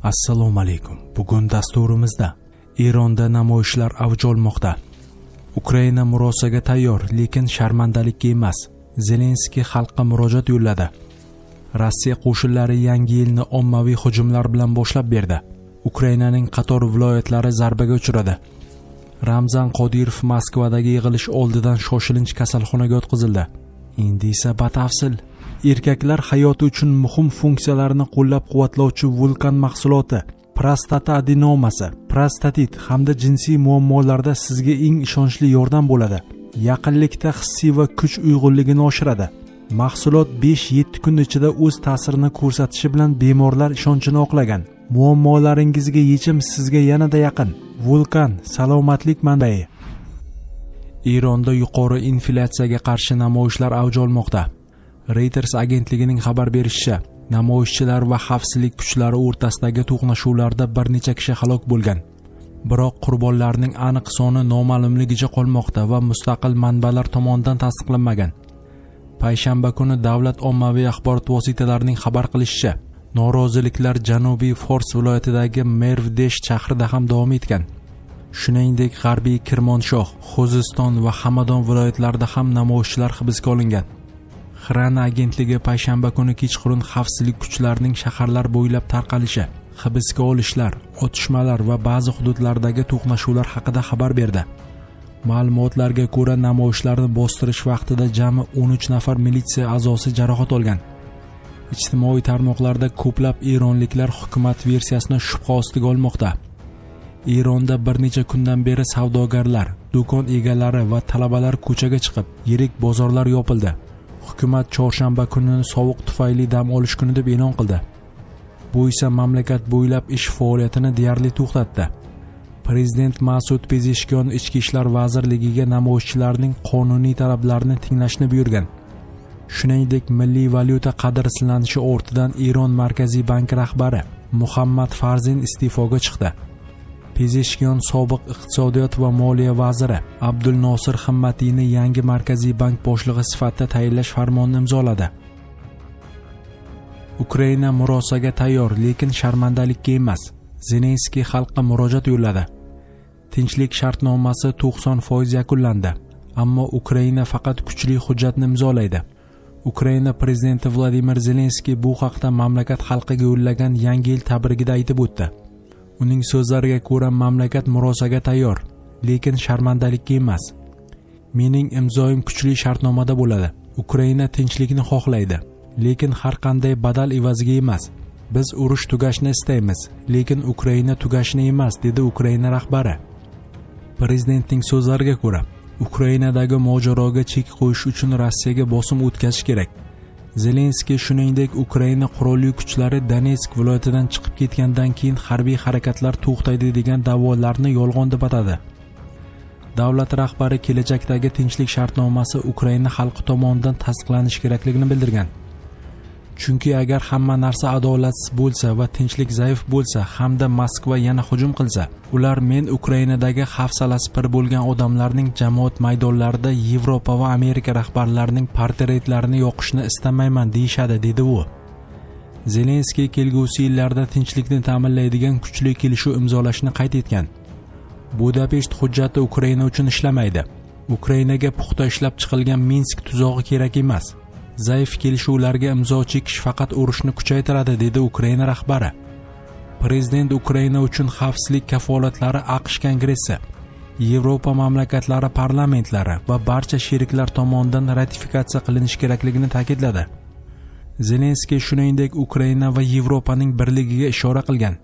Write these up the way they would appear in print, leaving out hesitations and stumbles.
Assalomu alaykum. Bugun dasturimizda Eronda namoyishlar avj olmoqda. Ukraina murosaga tayyor, lekin sharmandalikka emas. Zelenskiy xalqqa murojaat yo'lladi. Rossiya qo'shinlari yangi yilni ommaviy hujumlar bilan boshlab berdi. Ukrainaning qator viloyatlari zarbaga uchradi. Ramzan Qodirov Moskvadagi yig'ilish oldidan shoshilinch kasalxonaga yotqizildi. Endi esa batafsil. Erkaklar hayoti uchun muhim funksiyalarni qo'llab-quvvatlovchi Vulkan mahsuloti prostata adenomasi, prostatit hamda jinsiy muammolarda sizga eng ishonchli yordam bo'ladi. Yaqinlikda hissiy va kuch uyg'unligini oshiradi. Mahsulot 5-7 kun ichida o'z ta'sirini ko'rsatishi bilan bemorlar ishonchini oqlagan. Muammolaringizga yechim sizga yanada yaqin. Vulkan salomatlik manbai. Eronda yuqori inflyatsiyaga qarshi namoyishlar avj olmoqda. Reuters agentligining xabar berishicha, namoyishchilar va xavfsizlik kuchlari o'rtasidagi to'qnashuvlarda bir necha kishi halok bo'lgan. Biroq qurbonlarning aniq soni noma'lumligicha qolmoqda va mustaqil manbalar tomonidan tasdiqlanmagan. Payshanba kuni davlat ommaviy axborot vositalarining xabar qilishicha, noroziliklar Janubiy Fors viloyatidagi Mervdesht shahrida ham davom etgan. Shuningdek, G'arbiy Kirmonshoh, Xuziston va Hamadon viloyatlarida ham namoyishchilar hibsga olingan. Xrana agentligi payshanba kuni kechqurun xavfsizlik kuchlarining shaharlar bo'ylab tarqalishi, hibsga olishlar, otishmalar va ba'zi hududlardagi to'qnashuvlar haqida xabar berdi. Ma'lumotlarga ko'ra, namoyishlarni bostirish vaqtida jami 13 nafar militsiya a'zosi jarohat olgan. Ijtimoiy tarmoqlarda ko'plab eronliklar hukumat versiyasini shubha ostiga olmoqda. Eronda bir necha kundan beri savdogarlar, do'kon egalari va talabalar ko'chaga chiqib, yirik bozorlar yopildi. Hukumat chorshanba kunini sovuq tufayli dam olish kuni deb e'lon qildi. Bu esa mamlakat bo'ylab ish faoliyatini deyarli to'xtatdi. Prezident Masud Pezeshkiyon Ichki ishlar vazirligiga namoyishchilarning qonuniy talablarini tinglashni buyurgan. Shuningdek, milliy valyuta qadrsizlanishi ortidan Eron Markaziy banki rahbari Muhammad Farzin iste'foga chiqdi. Pezeshkiyon sobiq iqtisodiyot va moliya vaziri Abdulnosir Himmatiyni yangi Markaziy bank boshlig'i sifatida tayinlash farmonini imzoladi. Ukraina murosaga tayyor, lekin sharmandalikka emas. Zelenskiy xalqqa murojaat yo'lladi. Tinchlik shartnomasi 90% yakunlandi, ammo Ukraina faqat kuchli hujjatni imzolaydi. Ukraina prezidenti Vladimir Zelenskiy bu haqda mamlakat xalqiga yo'llagan Yangi yil tabrigida aytib o'tdi. Uning so'zlariga ko'ra, mamlakat murosaga tayyor, lekin sharmandalikka emas. Mening imzoyim kuchli shartnomada bo'ladi. Ukraina tinchlikni xohlaydi, lekin har qanday badal evaziga emas. Biz urush tugashini istaymiz, lekin Ukraina tugashini emas, dedi Ukraina rahbari. Prezidentning so'zlariga ko'ra, Ukrainadagi mojaroga chek qo'yish uchun Rossiyaga bosim o'tkazish kerak. Zelenskiy shuningdek Ukraina qurolli kuchlari Donetsk viloyatidan chiqib ketgandan keyin harbiy harakatlar to'xtaydi degan da'volarni yolg'on deb atadi. Davlat rahbari kelajakdagi tinchlik shartnomasi Ukraina xalqi tomonidan tasdiqlanishi kerakligini bildirgan. Chunki agar hamma narsa adolatsiz bo'lsa va tinchlik zaif bo'lsa hamda Moskva yana hujum qilsa, ular men Ukrainadagi hafsalasi pir bo'lgan odamlarning jamoat maydonlarida Yevropa va Amerika rahbarlarining portretlarini yoqishni istamayman deyishadi, dedi u. Zelenskiy kelgusi yillarda tinchlikni ta'minlaydigan kuchli kelishuv imzolashni qayd etgan. Budapesht hujjati Ukraina uchun ishlamaydi. Ukrainaga puxta ishlab chiqilgan Minsk tuzog'i kerak emas. Zaif kelishuvlarga imzo chekish faqat urushni kuchaytiradi, dedi Ukraina rahbari. Prezident Ukraina uchun xavfsizlik kafolatlari AQSh Kongressi, Yevropa mamlakatlari parlamentlari va barcha sheriklar tomonidan ratifikatsiya qilinishi kerakligini ta'kidladi. Zelenskiy shuningdek Ukraina va Yevropaning birligiga ishora qilgan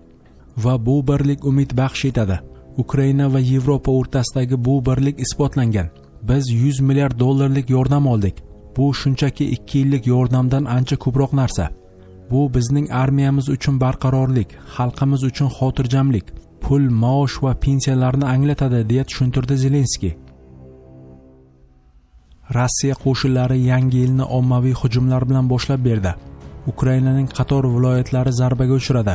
va bu birlik umid baxsh etadi. Ukraina va Yevropa o'rtasidagi bu birlik isbotlangan. Biz 100 milliard dollarlik yordam oldik. Bu shunchaki 2 yillik yordamdan ancha ko'proq narsa. Bu bizning armiyamiz uchun barqarorlik, xalqimiz uchun xotirjamlik, pul, maosh va pensiyalarni anglatadi, deya tushuntirdi Zelenskiy. Rossiya qo'shinlari yangi yilni ommaviy hujumlar bilan boshlab berdi. Ukrainaning qator viloyatlari zarbaga uchradi.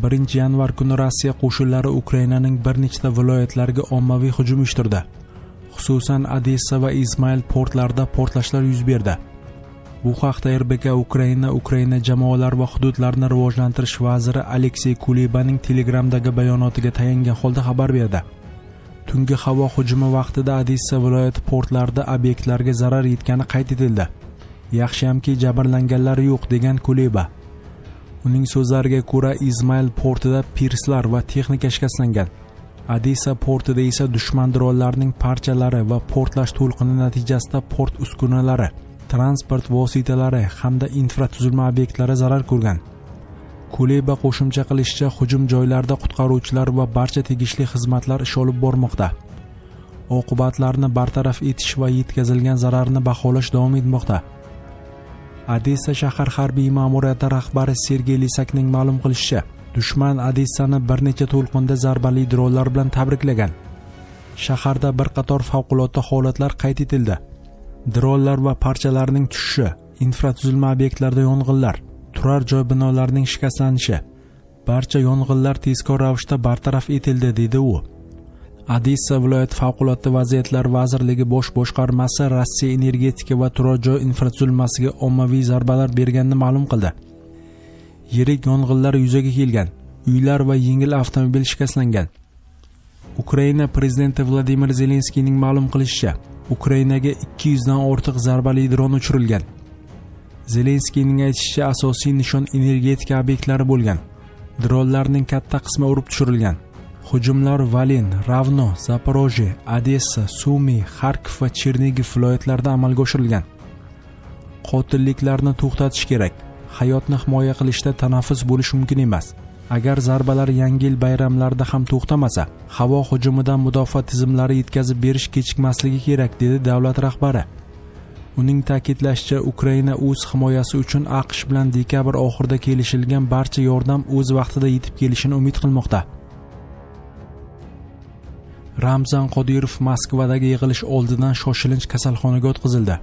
1 yanvar kuni Rossiya qo'shinlari Ukrainaning bir nechta viloyatlariga ommaviy hujum uyushtirdi. Xususan, Odessa va Izmail portlarida portlashlar yuz berdi. Bu haqda RBK Ukraina Ukraina jamoalar va hududlarni rivojlantirish vaziri Aleksey Kulebaning Telegramdagi bayonotiga tayangan holda xabar berdi. Tungi havo hujumi vaqtida Odessa viloyati portlarida obyektlarga zarar yetgani qayd etildi. Yaxshiyamki jabrlanganlar yo'q, degan Kuleba. Uning so'zlariga ko'ra, Izmail portida pirslar va texnika shikastlangan. Odessa portida esa dushman dronlarining parchalari va portlash to'lqini natijasida port uskunalari, transport vositalari hamda infratuzilma obyektlari zarar ko'rgan. Kuleba qo'shimcha qilishicha, hujum joylarida qutqaruvchilar va barcha tegishli xizmatlar ish olib bormoqda. Oqibatlarni bartaraf etish va yetkazilgan zararni baholash davom etmoqda. Odessa shahar harbiy ma'muriyati rahbari Sergey Lisakning ma'lum qilishicha, dushman Odessani bir necha to'lqinda zarbali dronlar bilan tabriklagan. Shaharda bir qator favqulodda holatlar qayd etildi. Dronlar va parchalarning tushishi, infratuzilma obyektlarida yong'inlar, turar joy binolarining shikastlanishi. Barcha yong'inlar tezkor ravishda bartaraf etildi, dedi u. Odessa viloyat favqulodda vaziyatlar vazirligi bosh boshqarmasi Rossiya energetika va turar joy infratuzilmasiga ommaviy zarbalar berganini ma'lum qildi. Yirik yong'inlar yuzaga kelgan, uylar va yengil avtomobil shikastlangan. Ukraina prezidenti Vladimir Zelenskiyning ma'lum qilishicha, Ukrainaga 200 dan ortiq zarbali dron uchirilgan. Zelenskiyning aytishicha, asosiy nishon energetika obyektlari bo'lgan. Dronlarning katta qismi urib tushirilgan. Hujumlar Valin, Ravno, Zaporojye, Odessa, Sumi, Xarkov va Chernigov viloyatlarida amalga oshirilgan. Qotilliklarni to'xtatish kerak. Hayotni himoya qilishda tanaffus bo'lishi mumkin emas. Agar zarbalar Yangi yil bayramlarida ham to'xtamasa, havo hujumidan mudofaa tizimlari yetkazib berish kechikmasligi kerak, dedi davlat rahbari. Uning ta'kidlashicha, Ukraina o'z himoyasi uchun AQSh bilan dekabr oxirida kelishilgan barcha yordam o'z vaqtida yetib kelishini umid qilmoqda. Ramzan Qodirov Moskvadagi yig'ilish oldidan shoshilinch kasalxonaga yotqizildi.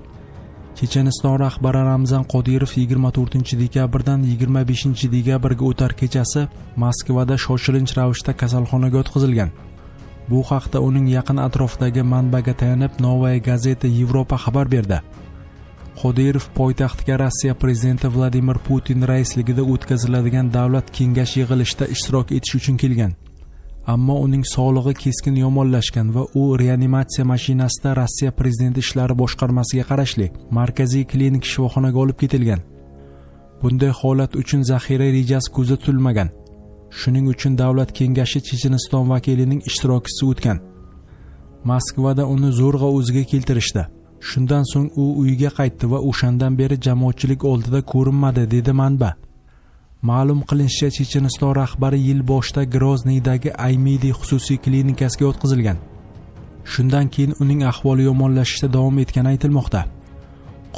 Checheniston rahbari Ramzan Qodirov 24-dekabrdan 25-dekabrga o'tar kechasi Moskvada shoshilinch ravishda kasalxonaga yotqizilgan. Bu haqda uning yaqin atrofidagi manbaga tayanib Novaya Gazeta Yevropa xabar berdi. Qodirov poytaxtga Rossiya prezidenti Vladimir Putin raisligida o'tkaziladigan davlat kengashi yig'ilishida ishtirok etish uchun kelgan. Ammo uning sog'lig'i keskin yomonlashgan va u reanimatsiya mashinasida Rossiya prezidenti ishlari boshqarmasiga qarashli markaziy klinik shifoxonaga olib ketilgan. Bunday holat uchun zaxira rejasi ko'zda tutilmagan. Shuning uchun davlat kengashi Checheniston vakilining ishtirokisiz o'tgan. Moskvada uni zo'rg'a o'ziga keltirishdi. Shundan so'ng u uyiga qaytdi va o'shandan beri jamoatchilik oldida ko'rinmadi, dedi manba. Ma'lum qilinishicha, Checheniston rahbari yil boshida Grozniydagi Aymidi xususiy klinikasiga yotqizilgan. Shundan keyin uning ahvoli yomonlashishda davom etgani aytilmoqda.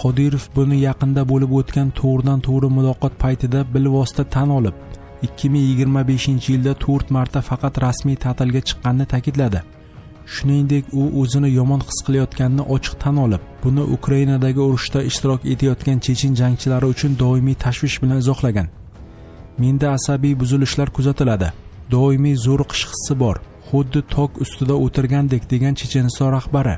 Qodirov buni yaqinda bo'lib o'tgan to'g'ridan-to'g'ri muloqot paytida bilvosita tan olib, 2025-yilda 4 marta faqat rasmiy ta'tilga chiqqanini ta'kidladi. Shuningdek, u o'zini yomon his qilayotganini ochiq tan olib, buni Ukrainadagi urushda ishtirok etayotgan chechen jangchilari uchun doimiy tashvish bilan izohlagan. Menda asabiy buzilishlar kuzatiladi. Doimiy zo'riqish hissi bor, xuddi tok ustida o'tirgandek, degan Checheniston rahbari.